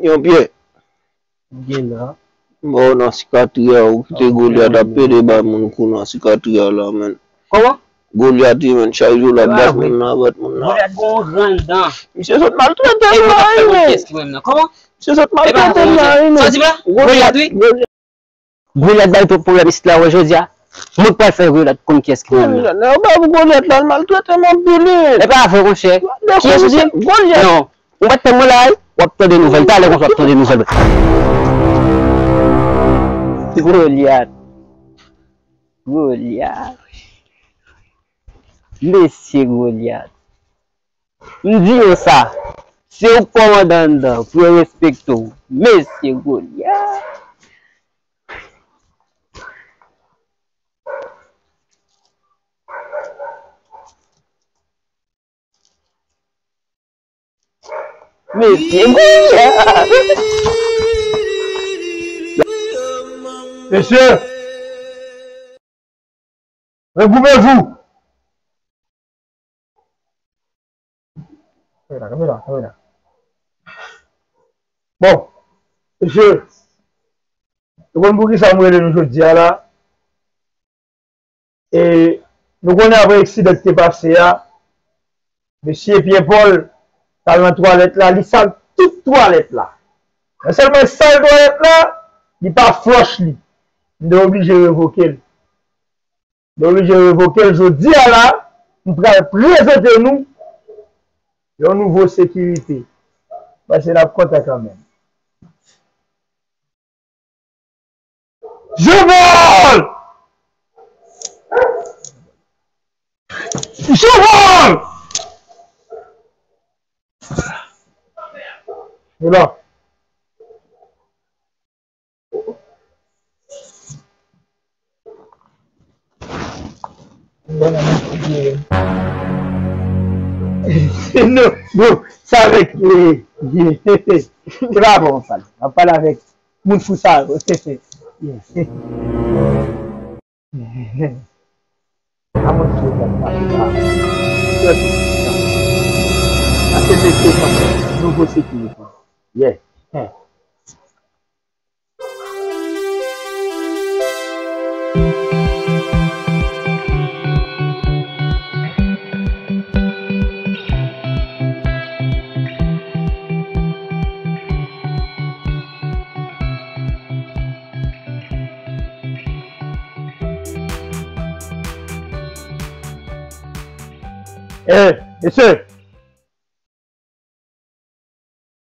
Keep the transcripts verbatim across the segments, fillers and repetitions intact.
Yon pyè. Gen la. Bon, nan sikatri a, ou kite Golyat ap pede bay moun kou nan sikatri a la, menn. Kòman? Golyat, wi, menn, chak jou l ap bat moun nan, bat moun nan. Golyat gon gran dan. Misye sot maltrete m la, wi, menn. Kòman? Misye sot maltrete m la, wi, menn. Sa w di m la? Golyat, wi. Golyat bay tout pwoblèm isit la, wè, jodi a. Mwen k pral fè Golyat konn kiyès ki moun nan. Nèg yo bay pou Golyat la, l maltrete m anpil, wi. E pa vre, monchè. Kiyès ou di? Golyat. Non. Ou pa t tann mwen la, wi. W ap tande nouvèl. Talè konsa w ap tande nouvèl. Golyat. Golyat. Mesye Golyat. M di yo sa. Se ou k kòmandan anndan, pou yo respekte w. Mesye Golyat. Mesye Golyat. Mesye, regroupez-vous. Kanpe la, kanpe la, kanpe la. Bon, mesye, nou konn poukisa m rele nou jodi a la? E nou konnen apre eksidan ki te pase a, mesye Pyè Pòl t al nan twalèt la, li sal tout twalèt la. Men sèlman li sal twalèt la, li pa flòch li. M te oblije revoke l. M te oblije revoke l. Jodi a la, m pral prezante nou yon nouvo sekirite. Paske n ap kontan kanmenm. Jean-Paul! Jean-Paul! Mwen la, mwen fouye. Non, non, sa avèk, eh, eh, se pa bon, m ap pale. M ap pale avèk moun fou sa yo. A mwen ki yo pral pale la. Sa se mesye sa, nouvo sekirite. Yeah. Eh, mesye!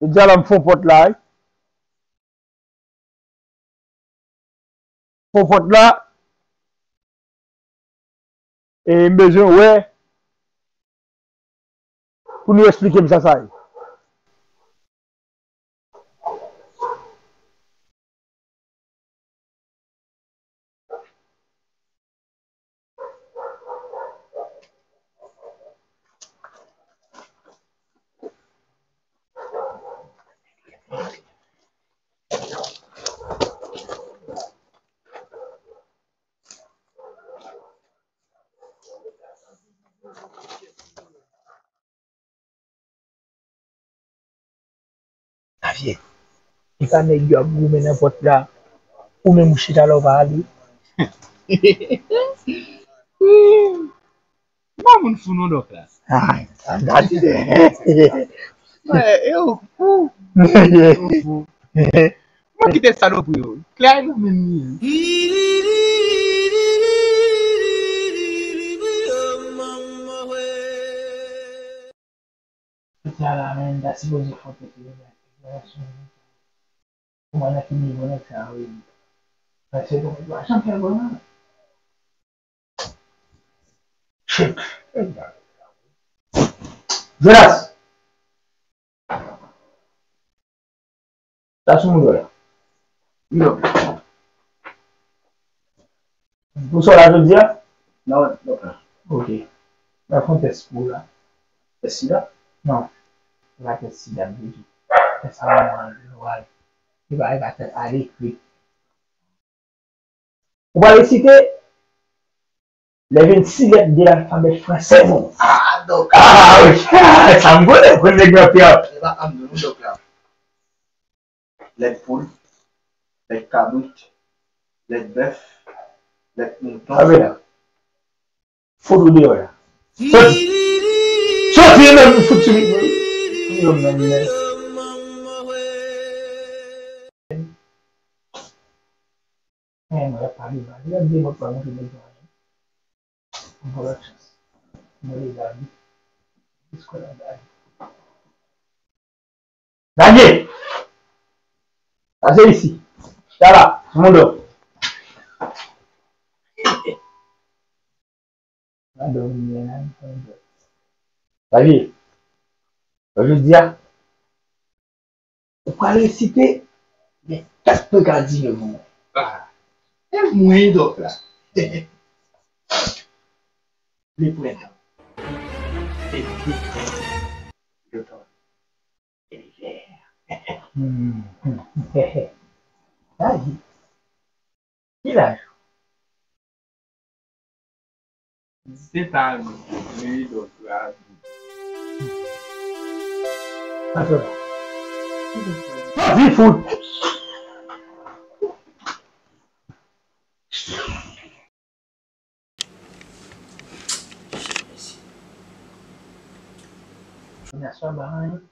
Jodi a la m fon pòt la, wi. Fon pòt la. E m bezwen wè pou nou eksplike m sa sa ye. Javier, e pa nèg yo ap goumen nan pòt la, ou menm ou chita la ou pa ale. M pa moun fou non, dòk la. Ay, sa gate. Frè, e ou fou. Ou fou. Mwen kite salopri yo. Klè nan men m ye. Tout sa la, men, m ta sipoze fè yon ti eksplikasyon. Kouman nan ki nivo nèg sa yo ye? Paske bon, m pa janm fè bon non. Shit. Jonas! Sa sou moun yo la? Non. Ou sot la jodi a? Non, non. Ok. M ap fè yon tès pou ou la. Tès sida? Non. Se pa tès sida m te di. Tès sa mwen anlè oral. Se pa, se pa tès alekri. Ou pral resite les vingt-six lettres de l'alphabet français. Ah, dòk. Ah, wi. Ah, sa m konnen, konnen nèg nan pè. Se pa a m non, dòk la. lèt poul, lèt kabrit, lèt bèf, lèt mouton. Sa vle la. Fout ou deyò la. Sòti! Sòti, men fout sou li. Yo menm, men. Men, mwen pa rive. Gade de mòt pa montre nèg la. Mwen pa chans. Mwen le gade. Jis kwè la gade. Danye! Pase isi. Chita la, moun dò. Danye! Jodi a, ou pral resite gen kat prekadi yo pou mwen. Ah, e mwen dòk la. Le prentan. Le prentan. Lotonn. Enivè. Hmm. Sa di, ki laj ou? Disèt ane. Wi, dòk la. Sa fè la. Sa di fout. Jodi a swa ba anyen.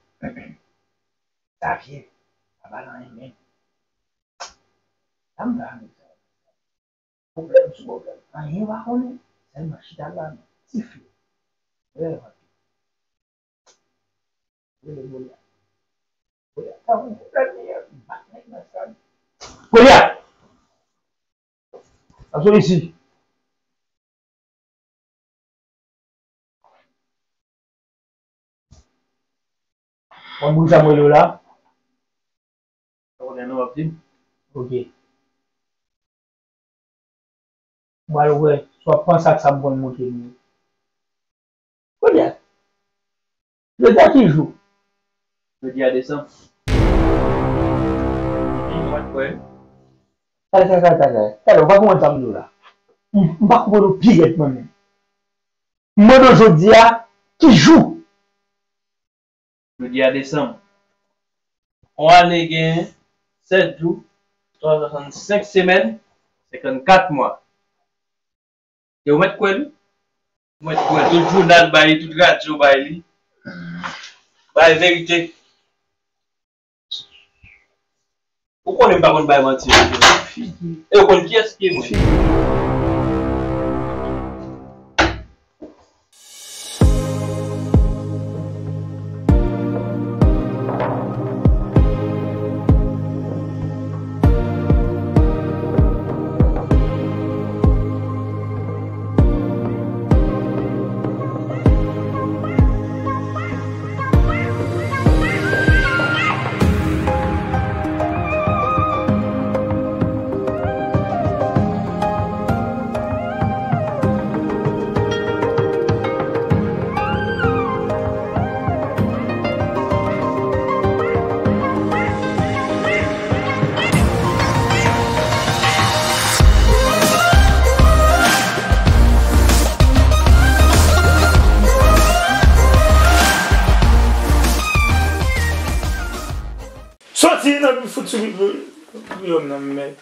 Sa vye, pa ba l anyen menm. Sa m ba anyen sa. Pwoblèm sou pwoblèm. Anyen pa konnen. Sèlman chita la, sifle. Rèv anpil. Rele Golyat. Golyat ta yon pwoblèm li ye. Bat nèg nan sal. Golyat! Ap sot isi. Konn bri sa m rele w la? Ou konnen non w ap di m? Ok. M pral wè si w ap panse ak sa m konn montre nou. Kounye a, jodi a ki jou? Jodi a desanm. Wi, mwen kwè. Talè, talè, talè, talè. Talè, ou pa konprann sa m di w la. M, m pa konprann ou pi rèd mwen menm. M mande w jodi a, ki jou? Jodi a desanm. Yon ane gen sèt jou, twa san swasannsenk semèn, senkannkat mwa. E ou mèt kwè l wi. Ou mèt kwè l. Tout jounal bay li, tout radyo bay li. Bay verite. Ou konnen m pa konn bay manti. E ou konn kiyès ki mwen. Soti nan fout sou Guillaume nan men.